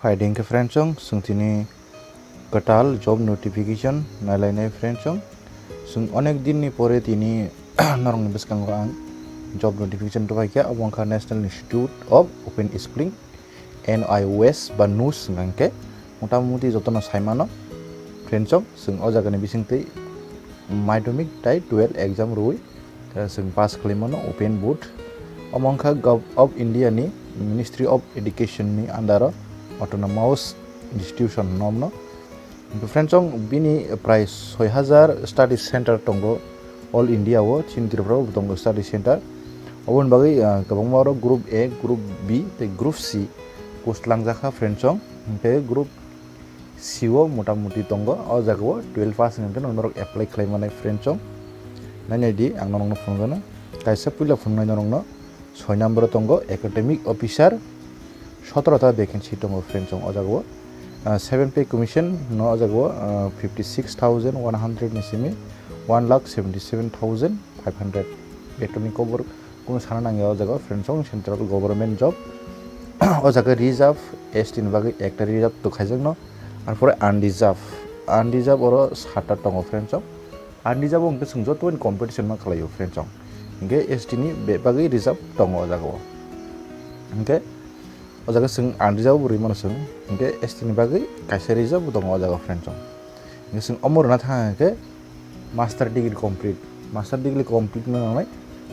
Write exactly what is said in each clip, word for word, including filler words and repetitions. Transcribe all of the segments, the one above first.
Phaidi hwnkhe friends chong, chwng tini kwtal job notification nailainai friends chong. Chwng onek din ni pore tini norokni bwskango ang job notification rwbaikha, obo wngkha National Institute of Open Schooling, N I O S ba nus hwnkha hwnkhe, mota moti jotono saimano friends chong, chwng o jagani bisingtwi madhyamik tai twelve exam rwui, eh, chwng pass khlaimano open board. Omo wngkha Gov of India ni Ministry of Education ni under o autonomous institution nomno. Friends chong, bini prai soi hajar study center tongo all India o, chini Tripura o tongo study center. Oboni bagwi, ah, kwbangma oro group A, group B tei group C post langjakha friends chong. Hwnkhe group C o mota moti tongo, o jaga o twelve pass hwnkhe norok apply khlai manai friends chong. Nainai di, ang norokno phunukgano. Kaisa puila phunuknai norokno soi number o tongo academic officer, sotoro ta vacancy tongo friends chong o jaga o. Ah, seven pay commission no o jaga o, ah, fifty six thousand one hundred ni simi one lakh seventy seven thousand five hundred. Betoni kobor kunu sana nangya o jaga o friends chong, central government job. O jaga reserve, S T ni bagwi ekta reserve to khaijakno. Arpore unreserved, unreserved oro sata tongo friends chong. Unreserved o hwnkhe chwng joto ni competition ma khlaio friends chong. Hwnkhe S T ni be-, bagwi reserve tongo o jaga o. Hwnkhe o jaga chwng unreserved bo rwi mano chwng. Hwnkhe S T ni bagwi kaisa reserved bo tongo o jaga o friends chong. Hwnkhe chwng omo rwna thang hwnkhe master degree complete, master degree complete wngna nangnai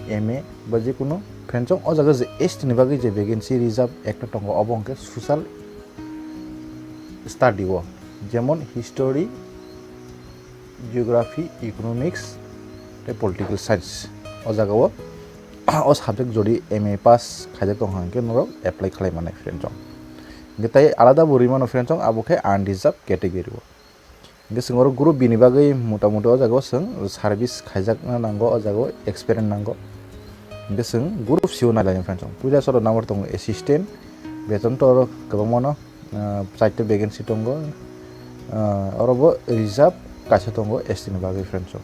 M A ba je kunu friends chong. O jaga je S T ni bagwi je vacancy reserve ekta tongo, obo hwnkhe social study o, jemon history, geography, economics tei political science. O jaga o, o subject jodi M A pass khaijak tong hwnkhe norok apply khlai manai friends chong. Hwnkhe tei alada bo rwi mano friends chong, abo khe unreserved category o. Hwnkhe chwng oro group B ni bagwi mota moti o jaga o chwng service khaijakna nango, o jaga o experience nango. Hwnkhe chwng group C o nailainai friends chong. Puila soro number tongo assistant, beton to oro kwbangma no, ah, chaita vacancy tongo. Ah, oro bo reserve kaisa tongo S T ni bagwi friends chong.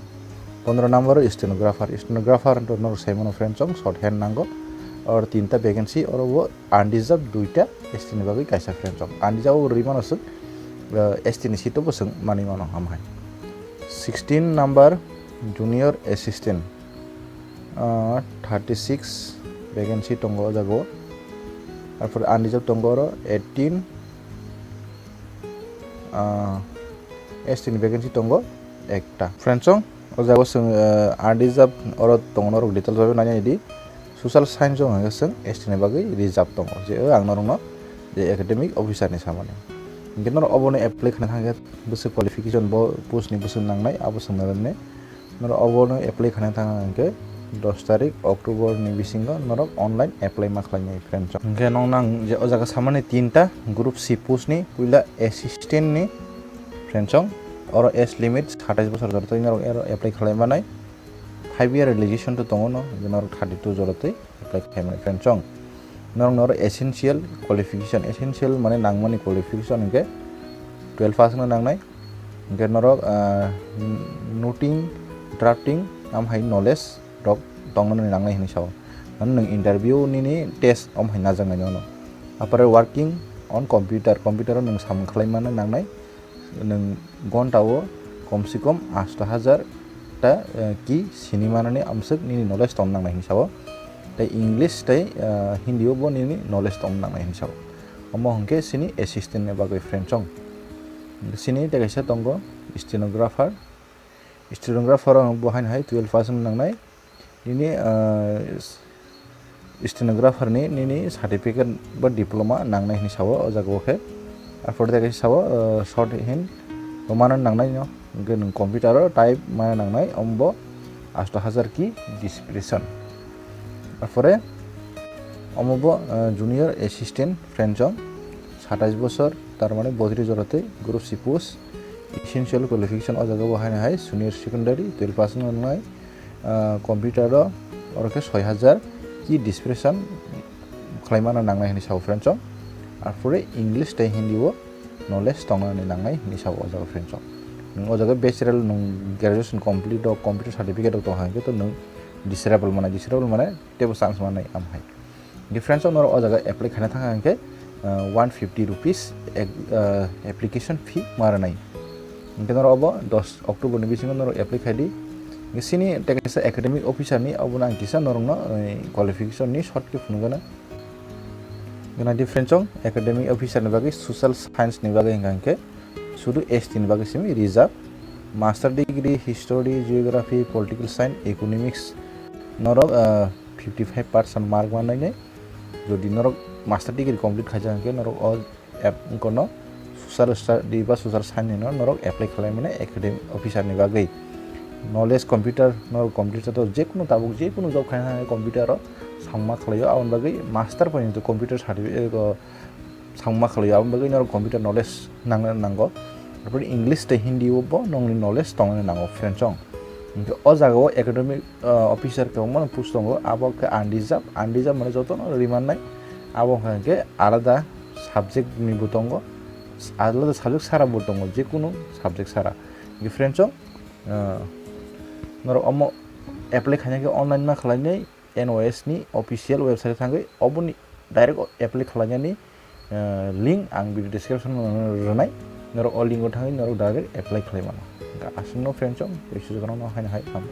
Pondro number o stenographer, stenographer to norok sai mano friends chong, short hand nango. Oro tinta vacancy, oro bo unreserved duita, S T ni bagwi kaisa friends chong. Unreserved o rwi mano chwng, ah, S T ni seat o bo chwng manwi mano ham hai. Sixteen number junior assistant, ah, thirty six vacancy tongo o jaga o. Arpore unreserved tongo oro eighteen, ah, S T ni vacancy tongo ekta. Friends chong, o jaga o chwng, ah, unreserved oro tongo norok details bai nainai di. Social science o hwnkhe chwng S T ni bagwi reserved tongo. Je o ang norokno je academic officer ni samani. Hwnkhe norok obono apply khaina thangkhe bwswk qualification bo post ni bwswk nangnai abo swngna rwmani. Norok obono apply khaina thang hwnkhe dos tarik October ni bisingo norok online apply ma khlainai friends chong. Hwnkhe nokno ang je o jaga samani tinta group C post ni puila assistant ni friends chong. Oro age limit satais bosor jorotwi norok ero apply khlai manai. Five year relaxation to tongo no, je norok thirty two jorotwi apply khlai manai friends chong. Norok norok essential qualification, essential mane nangmani qualification hwnkhe twelve pass no nangnai. Hwnkhe norok, ah, noting, drafting, am hai knowledge rok tongna nangnai hinwi sao. Mane nwng interview nini test om hai najaknai nono. Apore working on computer, computer o nwng samung khlai mano nangnai. Nwng gonta o kom se kom asto hajar ta, eh, ki sini manani amswk nini knowledge tong nangnai hinwi sao. Tei English tei, eh, Hindi o bo nini knowledge tong nangnai hinwi sao. Omo hwnkhe sini assistant ni bagwi friend chong. Sini tei kaisa tongo stenographer. Stenographer o bo haino hai twelve pass wng nangnai. Nini, ah, stenographer ni nini certificate ba diploma nangnai hinwi sao o jaga o khe. Arpore tei kaisa sao, ah, short hand bo mano nangnai no. Hwnkhe nwng computer o type mano nangnai, omo bo asto hajar ki description. Arpore omo bo, ah, junior assistant friend chong satais bosor, tar mane botris jorotwi group C post, essential qualification o jaga bo haino hai senior secondary twelve pass wng nangnai. Ah, computer o oro khe soi hajar ki description khlai mano nangnai hinwi sao friend chong. Arpore English tei Hindi o knowledge tongnani nangnai hinwi sao o jaga friend chong. Nwng o jaga bachelor, nwng graduation complete o computer certificate rok tong hai khe to nwng desirable mane, desirable mane teibo chance manai am hai. Hwnkhe friends, norok o jaga apply khaina thang kha hwnkhe one fifty rupees application fee ma rwnai. Hingke norok obo dos October ni bisingo norok apply khai di. Hingke sini tei kaisa academic officer ni obo no ang kisa norok no qualification ni short khe phunuk gana. Gana different chong academic officer ni bagwi social science ni bagwi hingka hingke sudu S T ni bagwi simi reserve. Master degree history, geography, political science, economics norok fifty five percent mark manai nai. Jodi norok master degree complete khaijak hingke norok o app kono social study ba social science no norok apply khlai mani academic officer ni bagwi. Knowledge computer, norok computer to jekunu tabuk jekunu job khaina thangwi computer o samma khlaio, aboni bagwi master porjonto computer certificate samma khlaio, aboni bagwi norok computer knowledge nang-, nango. Arpore English tei Hindi o bo nongni knowledge tongna nango, friend chong. Hingke o jaga o academic officer kwbangma post tongo, abo khe unreserved, unreserved mane jotono rimannai, abo hwnkha hingke alada subject ni bo tongo, alada subject sara bo tongo, jekunu subject sara. Hingke friend chong, norok omo apply khaina khe online ma khlainai N O S ni official website thangwi oboni direct apply khlainani link ang video description o rwnai, norok o link o thangwi norok direct apply khlai mano. Aswkno friend chong, tei sujukrokno haino hai ham.